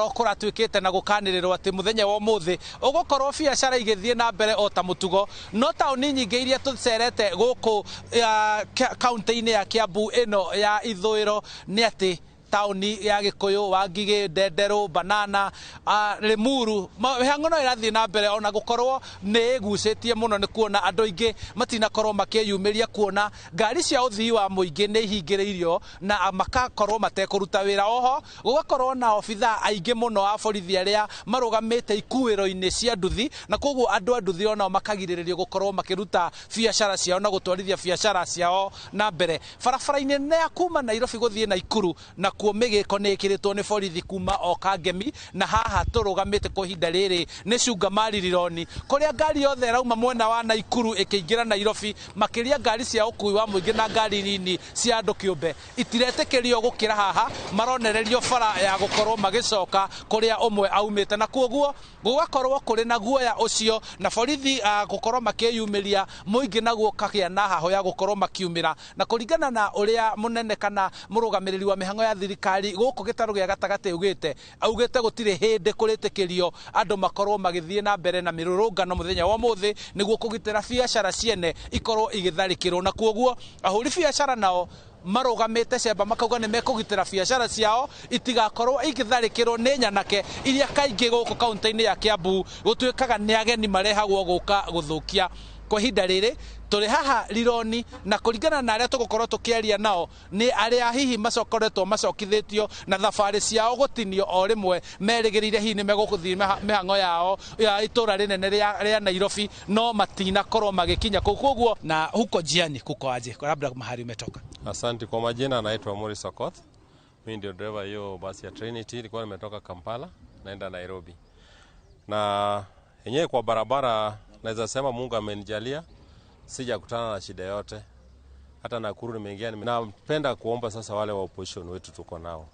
Kũratuĩkĩte na gũkanĩrĩrwo atĩ mũthenya wa ũmũthĩ ũgũkorwo biacara igĩthiĩ na mbere o ta mũtugo, no taũni nyingĩ iria tũcerete gũkũ kaunti-inĩ ya Kiambu ĩno ya ithũĩro nĩ atĩ taũni ya Gĩkũyũ, Wangigĩ, Ndenderũ, Banana, Limuru, mĩhang'o no ĩrathiĩ na mbere ona gũkorwo nĩ ĩgucĩtie mũno nĩ kuona andũ aingĩ matinakorwo makĩyumĩria kuona ngari cia ũthii wa mũingĩ nĩ ihingĩrĩirio na makakorwo matekũruta wĩra. Oho gũgakorwo na obithaa aingĩ mũno a borithi arĩa marũgamĩte ikuĩro-inĩ cia nduthi, na koguo andũ a nduthi onao makagirĩrĩrio gũkorwo makĩruta biacara ciao na gũtwarithia biacara ciao na mbere. Barabara-inĩ nene ya kuma Nairobi gũthiĩ Naikuru na kuo mĩgĩko nĩ ĩkĩrĩtwo nĩ borithi kuma o Kangemi, na haha tũrũgamĩte kwa ihinda rĩrĩ nĩ Cungamari Rironi, kũrĩa ngari yothe ĩrauma mwena wa Naikuru ĩkĩingĩra Nairobi, makĩria ngari cia ũkui wa mũingĩ na ngari nini cia andũ kĩũmbe itiretĩkĩrio gũkĩra haha, maronererio bara ya gũkorwo magĩcoka kũrĩa ũmwe aumĩte, na kuoguo gũgakorwo kũrĩ na guoya ũcio na borithi gũkorwo makĩyumĩria mũingĩ naguo ũkagĩa na hahũ ya gũkorwo makiumĩra. Na kũringana na ũrĩa mũnene kana mũrũgamĩrĩri wa mĩhang'o ya thirikari gũkũ gĩtarũ gĩa gatagatĩ augĩte gũtirĩ hĩndĩ kũrĩtĩkĩrio andũ makorwo magĩthiĩ na mbere na mĩrũrũngano mũthenya wa ũmũthĩ nĩguo kũgitĩra biacara ciene ikorwo igĩtharĩkĩrwo, na kuoguo ahũri biacara nao marũgamĩte cemba makauga nĩ mekũgitĩra biacara ciao itigakorwo igĩtharĩkĩrwo nĩ nyanake iria kaingĩ gũkũ kaunti-inĩ ya Kiambu gũtuĩkaga nĩ ageni marehagwo gũka gũthũkia. Kwa ihinda rĩrĩ tũrĩ haha Rironi, na kũringana na arĩa tũgũkorwo tũkĩaria nao nĩ arĩa hihi macokoretwo macokithĩtio na thabarĩ ciao gũtinio o rĩmwe, merĩgĩrĩire hihi nĩ megũthiĩ mĩhang'o yao ya itũra rĩnene rĩa Nairobi, no matinakorwo magĩkinya kũu. Koguo na huko njiani kuko aje, labda mahali umetoka? Asante. Kwa majina naitwa Morris Okoth. Mimi ndio driver hiyo basi ya Trinity, nilikuwa nimetoka Kampala naenda Nairobi. Na yenyewe kwa barabara naweza sema Mungu amenijalia, sijakutana na shida yote. Hata Nakuru nimeingia. Napenda kuomba sasa wale wa opposition wetu tuko nao,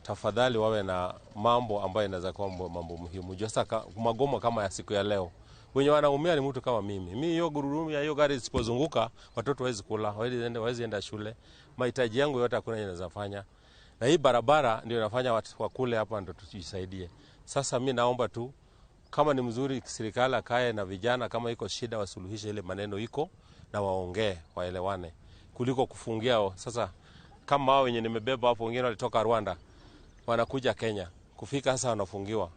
tafadhali wawe na mambo ambayo inaweza kuwa mambo muhimu. Juu sasa magomo kama ya siku ya leo, wenye wanaumia ni mtu kama mimi. Mimi hiyo gurudumu ya hiyo gari isipozunguka, watoto hawezi kula, hawezi enda shule. Mahitaji yangu yote hakuna inaweza fanya. Na hii barabara ndio inafanya watu wakule hapa ndio tujisaidie. Sasa mimi naomba tu kama ni mzuri serikali akae na vijana, kama iko shida wasuluhishe ile maneno iko na waongee, waelewane, kuliko kufungia. Sasa kama hao wenye nimebeba hapo, wengine walitoka Rwanda wanakuja Kenya, kufika sasa wanafungiwa.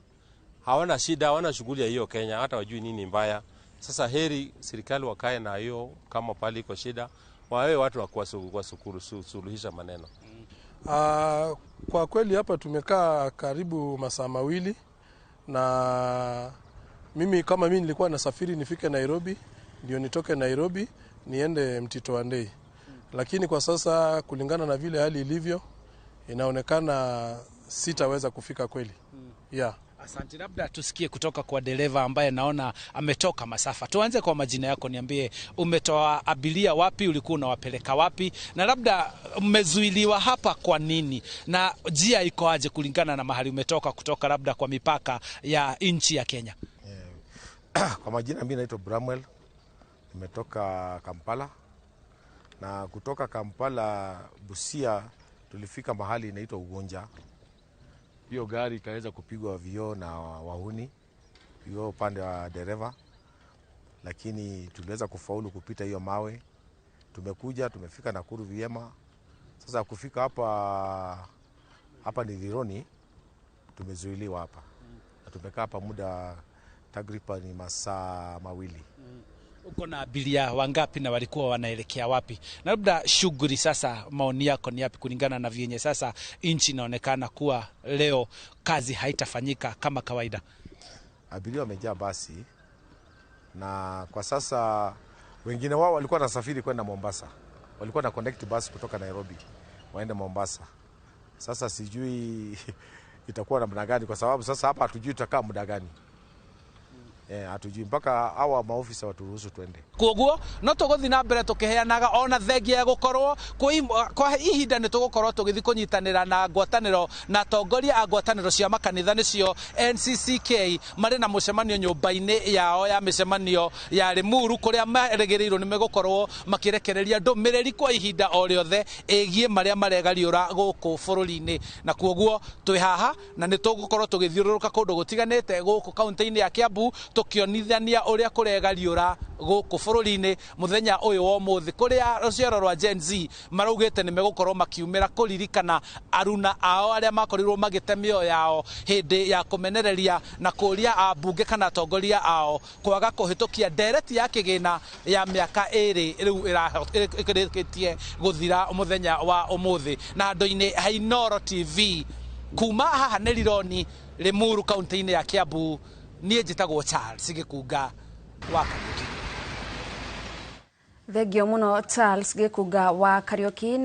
Hawana shida, hawana shughuli ya hiyo Kenya, hata wajui nini mbaya. Sasa heri serikali wakae na hiyo, kama pale iko shida wawe watu wa kuwasuluhisha maneno. Kwa kweli hapa tumekaa karibu masaa mawili, na mimi kama mimi nilikuwa nasafiri nifike Nairobi, ndio nitoke Nairobi niende Mtito Andei. Lakini kwa sasa kulingana na vile hali ilivyo inaonekana sitaweza kufika kweli. Yeah. Asante. Labda tusikie kutoka kwa dereva ambaye naona ametoka masafa. Tuanze kwa majina yako, niambie umetoa abiria wapi, ulikuwa unawapeleka wapi, na labda mmezuiliwa hapa kwa nini, na njia iko aje kulingana na mahali umetoka kutoka labda kwa mipaka ya nchi ya Kenya? Kwa majina mimi naitwa Bramwell, nimetoka Kampala, na kutoka Kampala Busia tulifika mahali inaitwa Ugonja. Hiyo gari ikaweza kupigwa vioo na wahuni, vioo upande wa dereva, lakini tuliweza kufaulu kupita hiyo mawe. Tumekuja tumefika Nakuru vyema. Sasa kufika hapa ni Rironi, tumezuiliwa hapa na tumekaa hapa muda takriban ni masaa mawili. Uko na abiria wangapi na walikuwa wanaelekea wapi? Na labda shughuli sasa, maoni yako ni yapi kulingana na vyenye sasa nchi inaonekana kuwa leo kazi haitafanyika kama kawaida? Abiria wamejaa basi, na kwa sasa wengine wao walikuwa nasafiri kwenda Mombasa, walikuwa na connect basi kutoka Nairobi waende Mombasa. Sasa sijui itakuwa namna gani, kwa sababu sasa hapa hatujui tutakaa muda gani. Hatujui mpaka hawa maofisa waturuhusu twende. Koguo no tũgũthiĩ na mbere tũkĩheanaga ona thengia ya gũkorwo kwa ihinda nĩ tũgũkorwo tũgĩthiĩ kũnyitanĩra na ngwatanĩro na atongoria a ngwatanĩro cia makanitha nĩcio NCCK marĩ na mũcemanio nyũmba-inĩ yao ya mĩcemanio ya Limuru kũrĩa marĩgĩrĩirwo nĩ megũkorwo makĩrekereria ndũmĩrĩri kwa ihinda o rĩothe ĩgiĩ marĩa maregariũra gũkũ bũrũri-inĩ. Na kuoguo twĩ haha na nĩ tũgũkorwo tũgĩthiũrũrũka kũndũ gũtiganĩte gũkũ kaunti-inĩ ya Kiambu tũkĩonithania ũrĩa kũregariũra gũkũ bũrũri-inĩ mũthenya ũyũ wa ũmũthĩ kũrĩa rũciaro rwa Gen Z maraugĩte nĩ megũkorwo makiumĩra kũririkana aruna ao arĩa makorirwo magĩte mĩoyo yao hĩndĩ ya kũmenereria na kũria ambunge kana atongoria ao kwaga kũhĩtũkia ndereti ya kĩgĩna ya mĩaka ĩrĩ rĩu ĩrĩkĩtie gũthira mũthenya wa ũmũthĩ. Na handũ-inĩ ha Inooro TV kuma haha nĩ Rironi, Limuru, kaunti-inĩ ya Kiambu, niĩ njĩtagwo Charles Gĩkunga wa Kariũki. Thengio muno Charles Gĩkunga wa Kariũki.